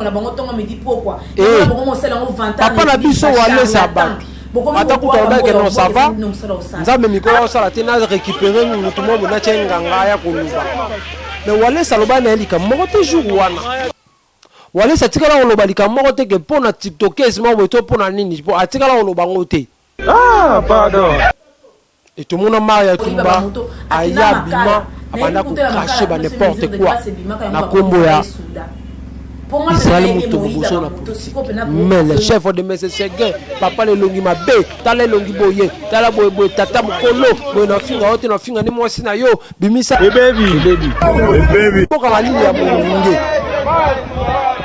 Na bango ntongo, midi, pokwa. Eh. Bango mosala yango vantard. Papa na biso Walesa, bato ata kutu alobaki non, ça va, Nzambe mikolo osala te, na récupéré mutu moko boye, natia nganga aya koloba. Mais Walesa alobaki na ye likambo moko te. Jour wana Walesa atikala koloba likambo moko te ke mpo na tiktokese moko boye to mpo na nini, po atikala koloba yango te. Ah, pardon. E tomona Maria Tumba aya, bima, abanda kocracher ba n'importe quoi na nkombo ya Israel Mutombo. Boso na politique, mais le chef de mese Seguin, papa elongi mabe, tala elongi boye, tala boye boye, tata mokolo boye, na finga yo te, na finga nde mwasi na yo bimisa. Ebebi. Ebebi. Mboka malili ya molunge,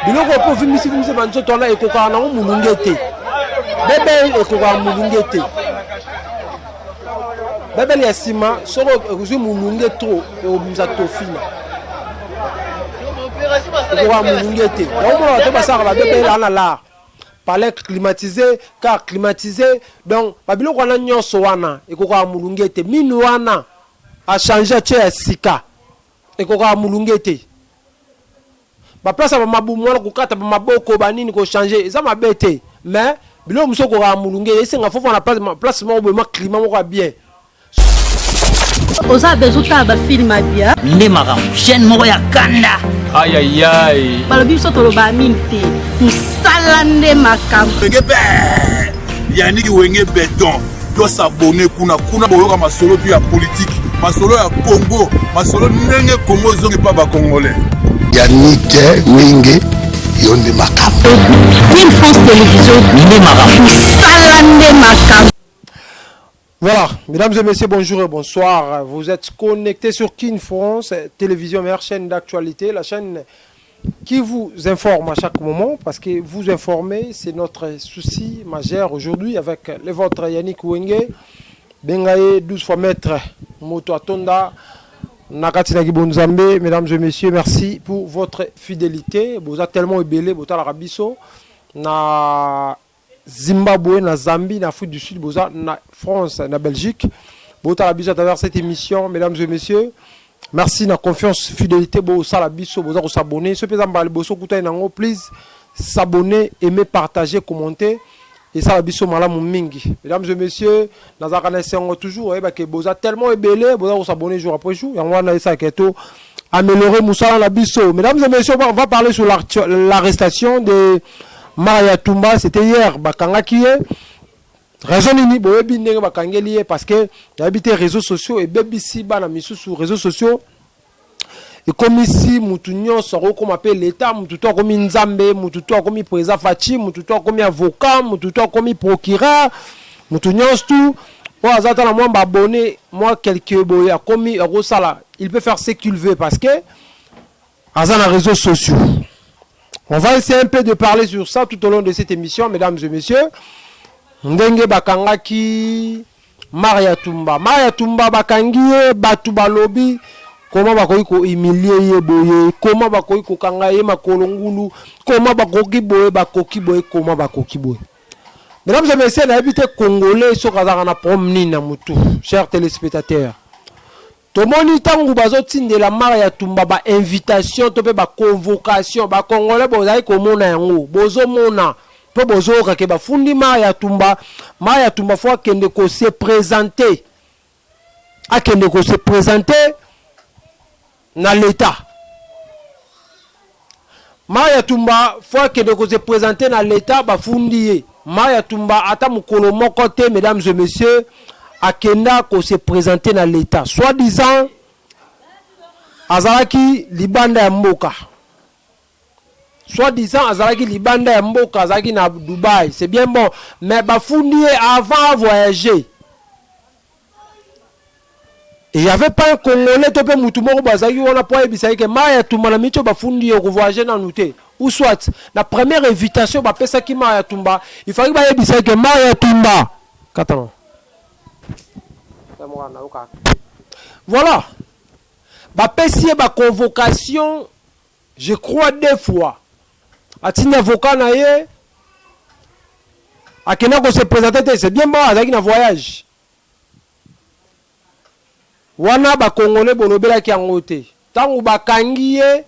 biloko mpo ovimbisi vimbisi banzoto wana ekokaka nango molunge te. Bebe ekokaka molunge te. Bebele ya nsima, soki okozwi molunge trop, ekobimisa tofina, ekoka molunge te. Yango mona bato basalaka babebele ana lar palais climatisé, car climatisé. Donc babiloko wana nyonso wana ekokaka molunge te. Minu wana achange, atie ya sika, ekokaka molunge te. Baplace ya bamabumu wana, kokata bamaboko, banini, kochange eza mabe te, mais biloko mosusu ekokaka molunge. Esenga fofo na place moko boye, ma climat moko ya bien. Oza besoin otala bafilm ya bien. Nde makambo, chaîne moko ya kanda. Ayayay. Balobi biso tolobaa mingi te, mosala nde makambo. Wenge be Yannick Wenge béton, tosabone kuna kuna, boyoka masolo tu ya politique, masolo ya Congo, masolo ndenge Congo ezongi mpa bacongolais. Yannick Wenge, yo nde makambo. Queen France Télévision. Nde makambo. Mosala nde makambo. Voilà, mesdames et messieurs, bonjour et bonsoir. Vous êtes connectés sur Kin France Télévision, meilleure chaîne d'actualité, la chaîne qui vous informe à chaque moment, parce que vous informer, c'est notre souci majeur aujourd'hui avec le vôtre Yannick Wenge, Bengaye 12 fois maître, Moto Atonda, Nakati Nzambe. Mesdames et messieurs, merci pour votre fidélité. Vous êtes tellement ebele, botalaka biso, na Zimbabwe, na Zambie, na Afrique du Sud, boza na France, na Belgique. Botala biso à travers cette émission, mesdames et messieurs. Merci na confiance, fidélité, bosala biso, boza ko s'abonner. Ce pesa mbali boso kuta nango, please s'abonner, aimer, partager, commenter. Et ça la biso malamu mingi. Mesdames et messieurs, nazaka na esengo toujours, oyeba ke boza tellement ebele, boza ko s'abonner jour après jour. Yango wana esa keto améliorer musala na biso. Mesdames et messieurs, on va parler sur l'arrestation de Maria Tumba, c'était hier, bakangaki ye. Raison nini? Boyebi ndenge bakangeli ye, parce que nayebi te, réseaux sociaux ebebisi bana misusu. Réseaux sociaux ekomisi mutu nyonso akokoma mpe leta, mutu to akomi Nzambe, mutu to akomi président Fatshi, mutu to akomi avocat, mutu to akomi procureur, mutu nyonso tu oyo aza ata na mwa baabonné, mwa quelque boye, akomi akosala, il peut faire ce qu'il veut parce que aza na réseaux sociaux. On va essayer un peu de parler sur ça tout au long de cette émission, mesdames et messieurs. Ndenge bakangaki Maria Tumba. Maria Tumba, bakangi ye, bato balobi koma bakoki kohumilie ye boye, koma bakoki kokanga ye makolo ngulu, koma bakoki boye, bakoki boye, koma bakoki boye. Mesdames et messieurs, nayebi te Congolais soki azalaka na problème nini na mutu. Chers téléspectateurs, tomoni ntango bazotindela Maria Tumba bainvitation to mpe baconvocation, bacongolais bozali komona yango, bozomona mpo bozoyoka ke bafundi Maria Tumba. Maria Tumba faut akende kose présenter, akende kose présenter na l'État. Maria Tumba faut akende kose présenter na l'État, bafundi ye. Maria Tumba ata mokolo moko te, mesdames et messieurs, akenda kose présenter na l'État. Soi-disant azalaki libanda ya mboka, soi-disant azalaki libanda ya mboka, azalaki na Dubai. C'est bien bon, mais bafundi ye avant avoyager. Et il y avait pas un Congolais to mpe mutu moko bazalaki wana mpo ayebisa ye ke Maria Tumba, na miti oyo bafundi ye, okovoyage nanu te? Ou soit na première invitation bapesaki Maria Tumba, il fallait bayebisa ye ke Maria Tumba katana. Voilà, bapesi ye baconvocation, je crois deux fois. Atindi avocat na ye, akenda kose présenter te. C'est bien bon, azalaki na voyage wana. Bakongole bolobelaki yango te. Ntango bakangi ye,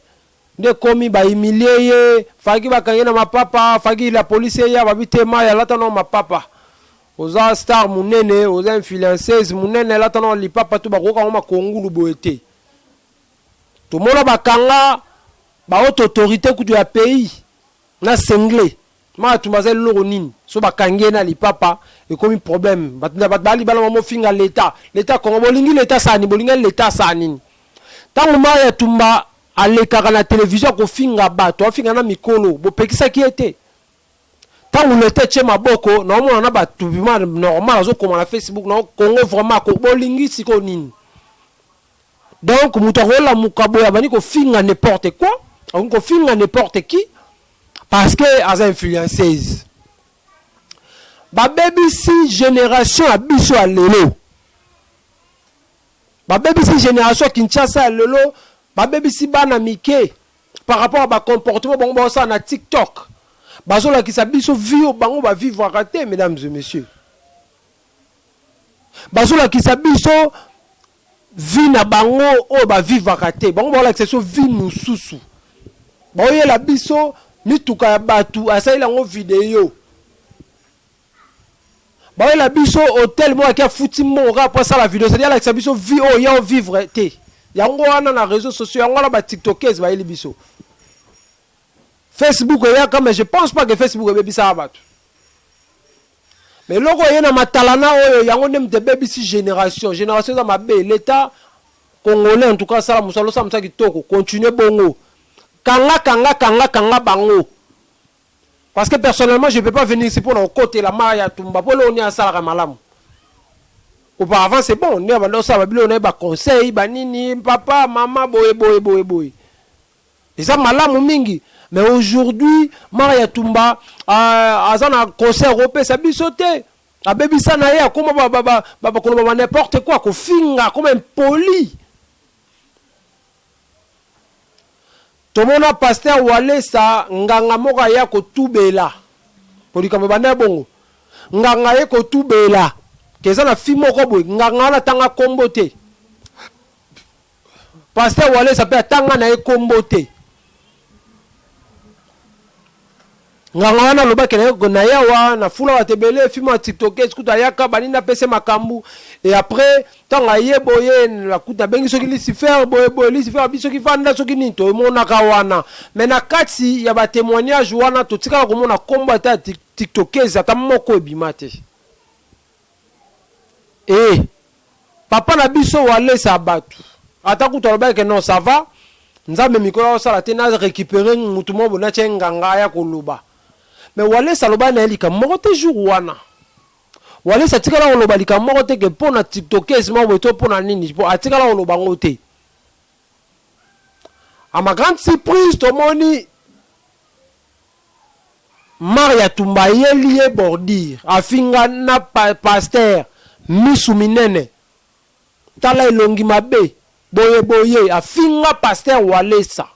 Nde ekomi ba humilie ye, faki bakangi ye na mapapa, faki la police eya, babi te Maya lata nao mapapa. Oza star munene, oza influenceuse munene, lata nao lipapa to bakoyoka yango makongulu boye te. Tomona bakanga ba haute autorite kutu ya pays na sengle. Maya Tumba aza eloko nini? So bakangi ye na lipapa ekomi problème. Bato bato ba libala bango finga l'etat. L'etat Congo bolingi l'etat asala nini? Bolingi l'etat asala nini? Tango Maya Tumba alekaka na television akofinga bato, afinga na mikolo, bopekisaki ye te? Tango l'etat etie maboko, naomona na bato bima normal azokoma na Facebook na Congo vraiment ko bolingi sikoyo nini? Donc moto akolamuka boye abandi kofinga n'importe quoi, akoki kofinga n'importe qui parce que aza influenceuse. Babebisi generation ya biso ya lelo. Babebisi generation ya Kinshasa ya lelo, babebisi bana mike par rapport à ba comportement bango baosala na TikTok. Bazolakisa biso vie oyo bango ba vivraka te, mesdames et messieurs. Bazolakisa biso vie na bango oyo ba vivaka te. Bango baolakisa biso vie mosusu. Baoyela biso mituka ya batu asaleli yango video. Baoyela biso hotel moko ake afuti mbongo kaka po asala video, c'est-à-dire alakisa biso vie oyo ye ovivre te. Yango wana na reseaux sociaux, yango wana ba tiktokeuses bayeli biso. Facebook eyaka mais je pense pas que Facebook ebebisaka batu. Mais eloko eye na matalana oyo yango nde moto ebebisi generation. Generation eza mabe. L'etat congolais en tout cas asala mosala, osala mosala kitoko, continuer bongo. Kanga kanga kanga kanga bango. Parce que personnellement je peux pas venir ici pona kokotela Maria Tumba po eloko nini asalaka malamu. Auparavant c'est bon nde abanda kosala ba biloko naye ba conseil ba nini papa mama boye boye boye boye. Eza malamu mingi mais aujourd'hui Maria Tumba aza na conseil akopesa biso te. Abebisa na ye akoma ba ba ba koloba ba n'importe quoi kofinga akoma impoli. Tomona pasteur Walesa nganga moko aya kotubela po likambo ebanda ya bongo nganga aye kotubela ke eza na fille moko boye nganga wana atanga kombo te pasteur Walesa pe atanga na ye kombo te Nganga wana alobaki na ye na ye awa na fula bato ebele fille moko ya tiktokese kutu ayaka banini apesa ye makambu et après tango aye boye nakuti nabengi soki lucifer boye boye lucifer abi soki vanda soki nini tomonaka wana mais na kati ya ba temoignage wana totikala komona kombo ata ya tiktokese ata moko ebima te Eh papa na biso walesa batu ata kutu alobaki ke non ça va nzambe mikolo akosala te na recuperer mutu moko boye natia ye nganga aya koloba mais walesa alobaki naye likambo moko te jour wana walesa atikala koloba likambo moko te ke pona tiktokese moko boye to pona nini po atikala koloba yango te à ma grande surprise tomoni Maria tumba ayeli ye bordure afinga na pasteur misu minene tala elongi mabe boye boye afinga pasteur walesa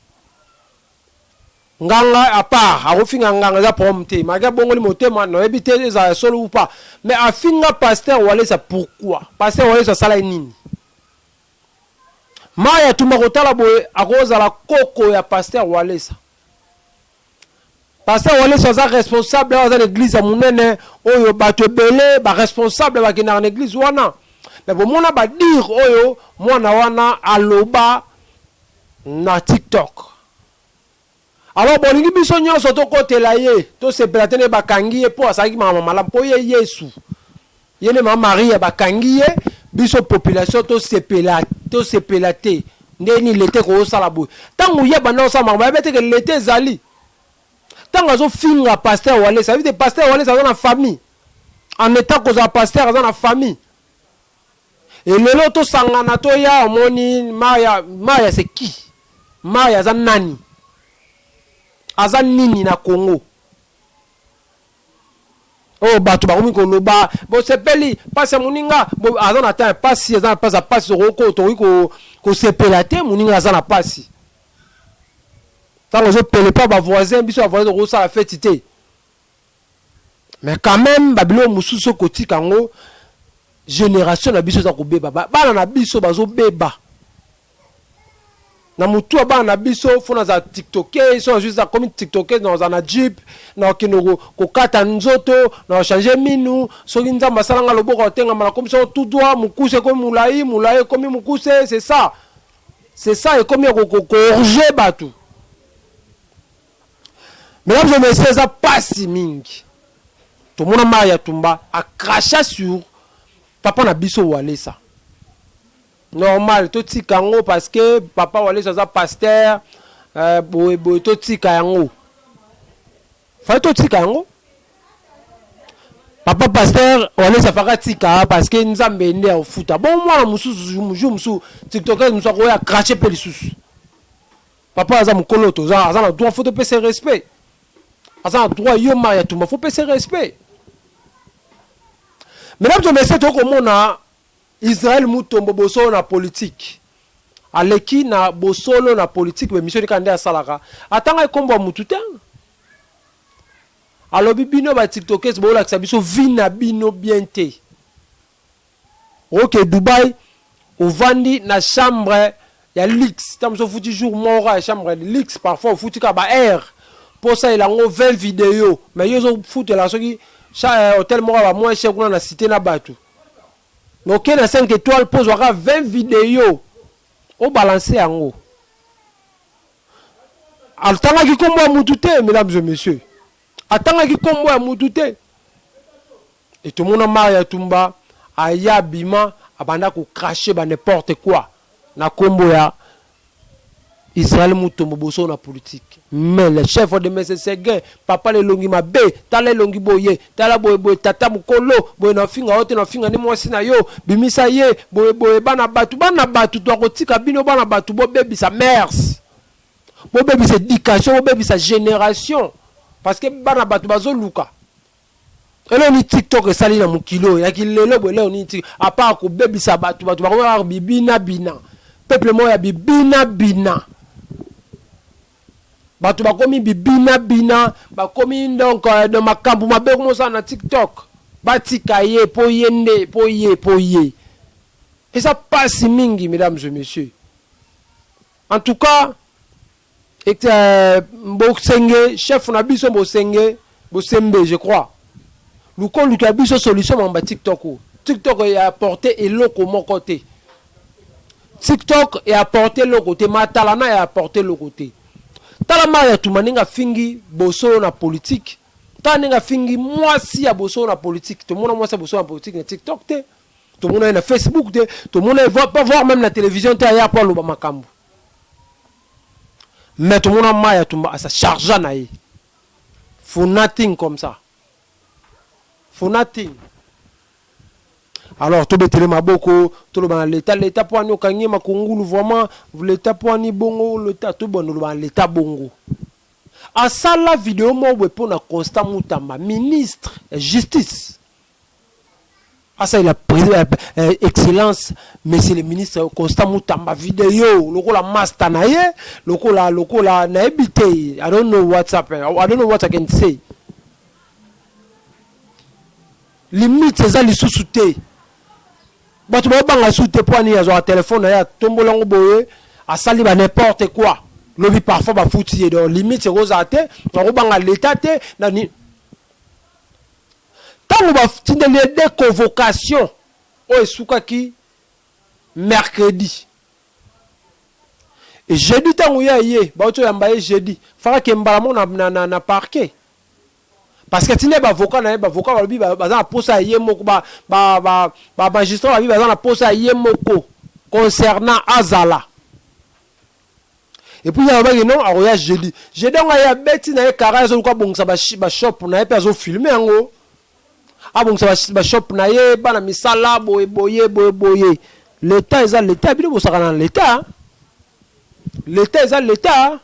nganga a part akofinga nganga eza problème te malgre abongoli motema nayebi te ezala ya solo ou pas mais afinga pasteur walesa pourquoi pasteur walesa asala ye nini Maria tumba kotala boye akozala koko ya pasteur walesa Pasteur Walesa aza responsable awa aza na eglise ya munene oyo batu ebele ba responsable bakendaka na eglise wana mais bomona ba dire oyo mwana wana aloba na tiktok alors bolingi biso nyonso tokotela ye tosepela te nde bakangi ye po asalaki makambo malamu po ye yesu ye nde mama maria bakangi ye biso population tosepela tosepela te nde nini lete koosala boye ntango ye abanda kosala makambo ayebi te ke lete ezali ntango azofinga pasteur walesa ayebi te pasteur walesa aza na famille en etat kozala pasteur aza na famille e lelo tosangana toya omoni maya maya c'est qui maya aza nani aza nini na congo Oyo batu bakomi koloba bosepeli pasi ya moninga aza na temps ya pasi aza na pasi ya pasi tokoki kosepela te moninga aza na pasi ntango ozopele pa ba voisin biso ba voisin tokosala feti te mais quand même babiloko mosusu okotika yango generation na biso eza kobeba bana na biso bazobeba. Na mutu ya bana na biso faut nazala tiktokeuse, soki nazwi nakomi tiktokeuse nakozala na jeep, nakokende kokata nzoto, nako changer minu, soki Nzambe asala nga loboko ya kotengama nakomi soko tout droit, mukuse ekomi mulayi, mulayi ekomi mukuse, c'est ça. C'est ça ekomi ya ko corriger batu. Mesdames et messieurs, eza pasi mingi. Tomona Maria Tumba a cracha sur papa na biso Walesa. Normal totika yango parce que papa Walesa aza pasteur euh, boye boye totika yango. Fallait totika yango. Papa pasteur Walesa faka tika parce que Nzambe nde afuta. Bon mwana mususu jour mususu tiktoker mususu akoya cracher pe lisusu. Papa aza mukolo toza aza na droit faut topesa respect. Aza na droit yo Maria Tumba faut pesa respect. Mesdames et messieurs tokomona Israël Mutombo bosolo na politique aleki na bosolo na politique ba emission kaka nde asalaka atangaki kombo ya mutu te alobi bino ba tiktokers bolakisa biso vie na bino bien te oke Dubai ovandi na chambre ya luxe ntango mosusu ofuti jour moko ya chambre ya luxe parfois ofuti kaka ba heure mpo osalela yango 20 video mais yo ozofutela soki hotel moko ya ba moins cher kuna na cité na bato. Mais oke na 5 etoiles mpo ozwaka 20 video obalanse yango. Atangaki nkombo ya mutu te, mesdames et messieurs. Atangaki nkombo ya mutu te. Et tomona Maria Tumba aya abima abanda ko cracher ba n'importe quoi na nkombo ya Israël Mutombo boso na politique. Mais le chef de M. Seguin, papa elongi mabe, tala elongi boye, tala boye boye, tata mukolo, boye na finga yo te na finga ni mwasi na yo, bimisa ye, boye boye bana batu, bana batu tokotika bino bana batu bobebisa mers. Bobebisa éducation, bobebisa génération. Parce que bana batu bazoluka. Eloko nini TikTok esali na mokili oyo ya kilelo boye? Eloko nini TikTok à part kobebisa bato? Bato bakomi kaka bibina bina, peuple moko ya bibina bina, bato bakomi bibina bina, bakomi donc euh, makambo mabe komosala na TikTok. Batika ye po ye nde po ye po ye, eza pasi mingi, mesdames et messieurs. En tout cas, euh, Bosenge, chef na biso Bosenge, Bosembe, je crois. Luko luka biso solution mamba TikTok. TikTok e apporter eloko moko te. TikTok e apporter eloko te, matalana e apporter eloko te. Tala Maria Tuma ndenge afingi bosolo na politique. Tala ndenge afingi mwasi ya bosolo na politique. Tomona mwasi ya bosolo na politique na TikTok te. Tomona ye na Facebook te. Tomona ye pas voir même na télévision te aya po aloba makambo. Mais tomona Maya Tumba asa chargea na ye. For nothing comme ça. For nothing. Alors tobetele maboko, toloba na l'État, l'État po ani okangi ye makungulu vraiment, l'État po ani bongo, l'État tobanda oloba na l'État bongo. Asala video moko boye mpo na Constant Mutamba, ministre ya justice. Asalela excellence monsieur le ministre Constant Mutamba video lokola master na ye, lokola lokola nayebi te. I don't know what's up, I don't know what I can say. Limite eza lisusu te, bato baobanga lisusu te. Mpo ani azwaka telefone na ye, atombola yango boye, asali ba n'importe quoi, lobi parfois bafuti ye. Donc limite ekozala te, nakobanga l'État te. Na ntango batindeli ye de convocation oyo esukaki mercredi et jeudi, ntango ye aye, bauti oyamba ye jeudi, fakaki mbala moko na parquet, parce que atindi ye bavocat na ye. Bavocat balobi baza na posa ya ye moko, bamagistrat balobi baza na posa ya ye moko concernant azala. Et puis ye alobaki non, akoya jeudi. Jeudi yango aye, abeti na ye kara, azoluka abongisa bashop na ye mpe azofilme yango, abongisa bashop na ye, bana misala boye boye boye boye. L'état eza l'état, bino bosaka na l'état, l'état eza l'état.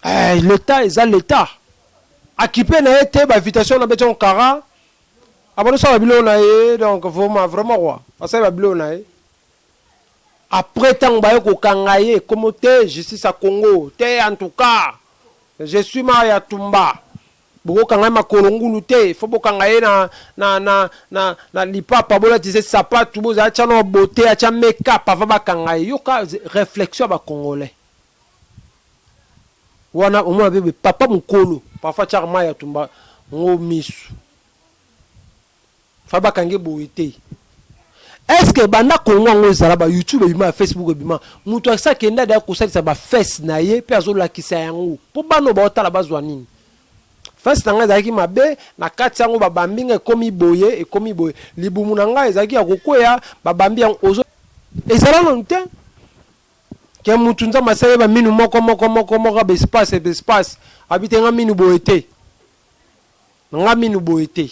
Eh, l'état eza l'état. Akipe na ye te bainvitation na beti yango kara, abandosala babiloko na ye. Donc vraiment, vraiment quoi, asali babiloko na ye. Après, ntango baye kokanga ye, komo te justice ya Congo te. En tout cas, je suis Maria Tumba. Bokokanga ye makolo ngulu te, faut bokanga ye na na na na na lipapa, bolatisa ye sapatu, bozala atia nao beaute, atia make up avant bakanga ye. Yoka reflexion ya ba congolais. Wana omona pe papa mukolo parfois atiaka mayi ya tumba ngo misu. Fallait bakange boye te. Est ce que banda Congo yango ezala ba YouTube ebima ba Facebook ebima mutu asi akenda deja kosalisa ba fesse na ye pe azolakisa yango po bana oyo baotala bazwa nini? Fesse na ngai ezalaki mabe na kati yango ba bambi nga ekomi boye ekomi boye libumu na ngai ezalaki ya kokweya ba bambi yango ozo ezala nanu te ke mutu Nzambe asali ye ba minu moko moko moko moko ba espace ba espace abi te nga minu boye te nga minu boye te.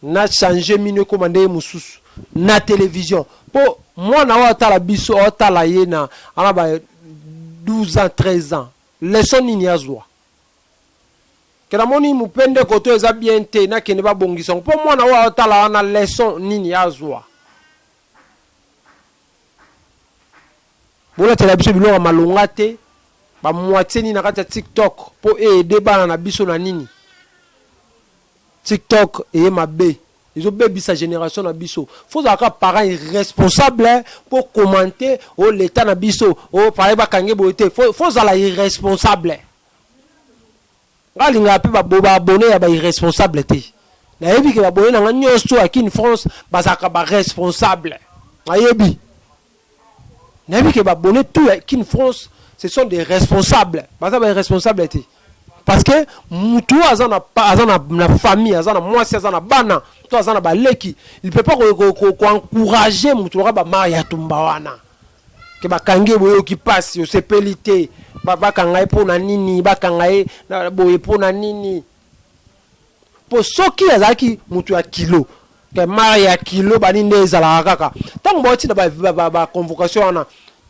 Na changer minu ekoma ndenge mususu na television po mwana oyo atala biso otala ye na ana ba 12 ans 13 ans leçon nini azwa ke namoni mupende koto eza bien te nakende babongisa yango po mwana oyo otala wana leçon nini azwa bolatela biso biloko ya malonga te ba moitie nini na kati ya tiktok po e aider bana na biso na nini Tiktok eye mabe ezo bebisa generation na biso faut ozala kaka parent irresponsable po commenter oh l'etat na biso oh fallait ba kange boye te faut ozala irresponsable nga alingaka pe ba ba abonne ya ba irresponsable te nayebi ke ba abonne na nga nionso ya kin France bazalaka ba responsable nayebi Nayebi ke ba abonnes tout ya kin France ce sont des responsables baza ba irresponsables te parce que mutu oyo aza na aza na, na famille aza na mwasi aza na bana to aza na baleki il peut pas ko, ko, ko, ko encourager mutu lokola ba Maria Tumba wana ke bakangi ye boyoki pasi osepeli te bakanga ye mpo na nini bakanga ye boye mpo na nini Po soki azalaki mutu ya kilo ke mare ya kilo ba nini nde ezalaka kaka tango bao tinda ba ba convocation wana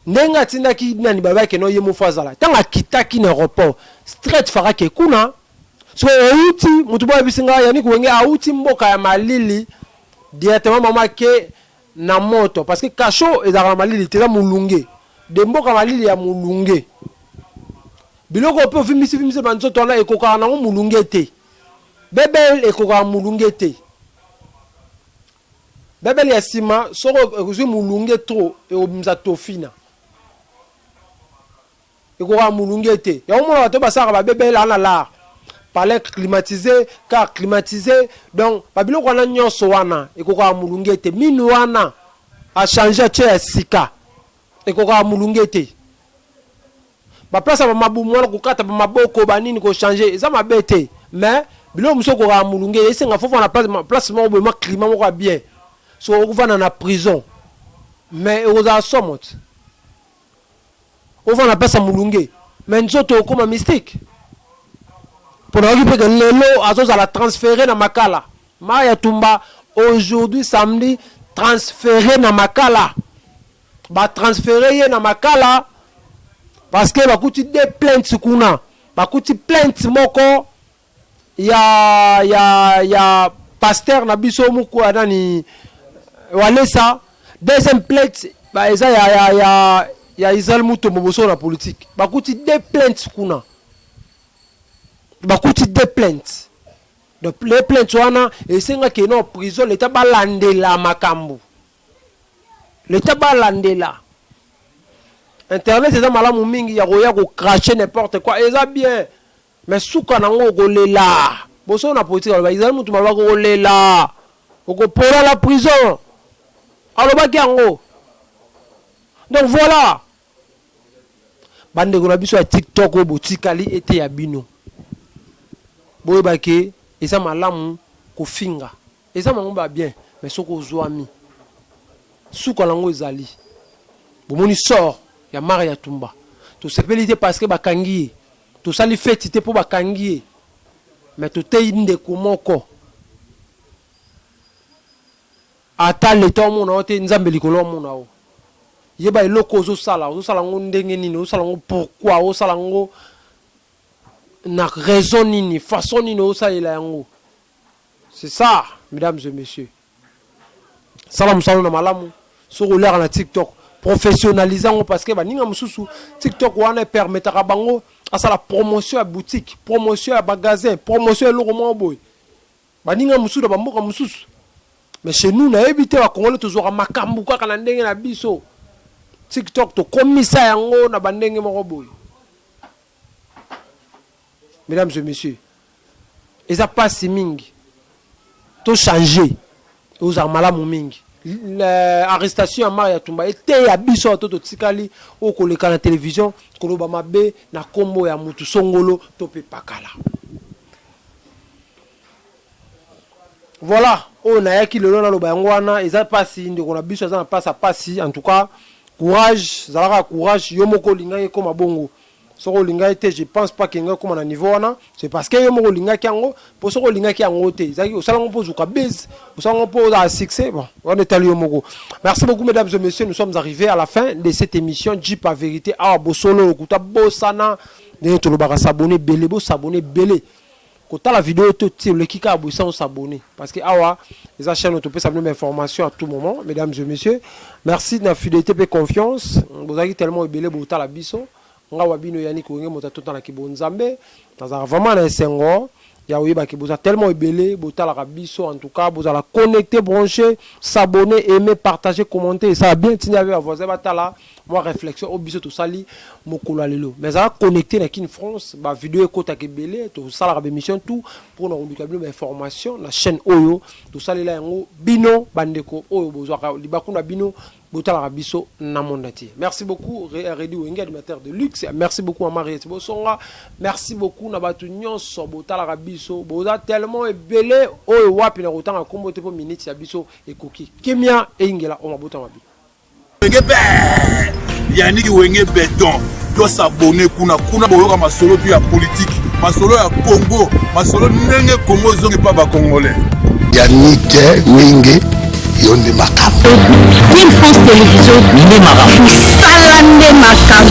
ndenge atindaki nani balobaki ke no ye moko faut azala tango akitaki na aeroport straight faka ke kuna sikoyo owuti mutu bo yebisi nga Yannick Wenge awuti mboka ya malili directement mama ake na moto parce que cachot ezalaka na malili te eza mulunge de mboka malili ya mulunge Biloko oyo pe ovimbisi vimbisi ba nzoto wana ekokaka nango mulunge te. Bebel ekokaka mulunge te. Bebel ya sima soki ozui mulunge trop ekobimisa tofina. Ekokaka mulunge te. Yango omona bato oyo basalaka ba bebel ana lar. Palais climatise, car climatise, donc ba biloko wana nionso wana ekokaka mulunge te. Minu wana a changer atie ya sika ekokaka mulunge te. Ba place ya ba mabumu wana kokata ba maboko ba nini ko changer eza mabe te mais biloko mosusu okokaka mulunge esenga faut vanda place place moko boye mwa climat moko ya bien soki okovanda na prison mais ekozala somo te ovanda place ya mulunge mais nzoto okoma mystique mpo nayoki mpe ke lelo azozala transfere na makala Maria Tumba aujourd'hui samedi transfere na makala Ba transferer ye na makala parce que bakuti deux plaintes kuna. Bakuti plainte moko ya ya ya pasteur na biso muku nani Walesa, deuxième plainte ba eza ya ya ya ya Israël Mutombo boso na politique. Bakuti deux plaintes kuna. Bakuti deux plaintes. Donc les plaintes wana esengaki no prison l'etat balandela makambo. L'etat balandela. Internet eza malamu mingi ya koya ko cracher n'importe quoi eza bien mais suka nango okolela. Bosolo na politique aloba ezali mutu malobaki okolela okopola la prison alobaki yango. Donc voilà bandeko na biso ya TikTok oyo botikali eteya bino boyeba ke eza malamu kofinga Eza mango ba bien mais soki ozuami suka nango ezali bomoni sort ya Maria Tumba tosepeli te parce que bakangi ye tosali feti te po bakangi ye mais toteyi ndeko moko ata l'etat omona yo te nzambe likolo amona yo yeba eloko ozosala ozosala yango ndenge nini ozosala yango pourquoi ozosala yango na raison nini façon nini ozosalela yango C'est ça mesdames et messieurs. Sala musala na malamu soki oliaka na TikTok professionnalise yango parce que baninga mosusu TikTok wana epermetaka bango Asala promotion ya boutique, promotion ya magasin, promotion ya eloko moko boye. Baninga mosusu na bamboka mosusu. Mais chez nous, nayebi te, bakongole tozwaka makambo kaka na ndenge na biso. TikTok tokomisa yango na bandenge moko boye. Mesdames et messieurs, eza pasi mingi. To changer. Ozala malamu mingi. Arrestation ya Maria Tumba eteya biso bato totikali oyo koleka na télévision koloba mabe na kombo ya mutu songolo to mpe pakala. Voilà, oyo nayaki lelo naloba yango wana. Eza pasi, ndeko na biso aza na pasi ya pasi. En tout cas, courage, zalaka courage. Yo moko olingaki ekóma bongo? Soki olingaki te, je pense pas que ngai ekóma na niveau wana. C'est parce que yo moko olingaki yango, mpo soki olingaki yango te, ezalaki osala yango mpo ozuka base, osala yango mpo ozala succès. Bon, wana etali yo moko. Merci beaucoup, mesdames et messieurs, nous sommes arrivés à la fin de cette émission Jeep à vérité. Awa bosolo, lokuta bosana. Ndenge tolobaka, s'abonner ebele, bos'abonner ebele. Kotala video to ti oleki kaka boye sans s'abonner, parce que awa eza chaîne oyo topesa bino bainformation à tout moment. Mesdames et messieurs, merci na fidélité mpe confiance. Bozalaki tellement ebele botala biso. Nga wa bino Yani Koyenge, moto atotanaki bonzambe. Nazalaka vraiment na esengo ya oyebaki boza tellement ebele botalaka biso. En tout cas, bozala connecté, branché, s'abonner, aimer, partager, commenter, esala bien. Ntina ya bavoisin batala mwa réflexion oyo biso tosali mokolo ya lelo. Mais ezala connecté na Kin France, bavideo ekotaka ebele, tosalaka baémission tout mpona koluka bino bainformation na chaîne oyo tosalela yango bino bandeko oyo bozwaka libaku na bino botalaka biso na monde entier. Merci beaucoup, Redi Wenge, animateur de luxe. Merci beaucoup, Mama Rieti Bosonga. Merci beaucoup na bato nyonso botalaka biso. Boza tellement ebele oyo wapi na kotanga nkombo te mpo minute ya biso ekoki. Kimia eyingela o mabota mabi. Wenge be Yannick Wenge béton, tos'abonner kuna. Kuna boyoka masolo tu ya politique, masolo ya Congo, masolo ndenge Congo ezongi mpa bacongolais. Yannick Wenge, yo nde makambo. Kin France Télévision nde makambo. Mosala nde makambo.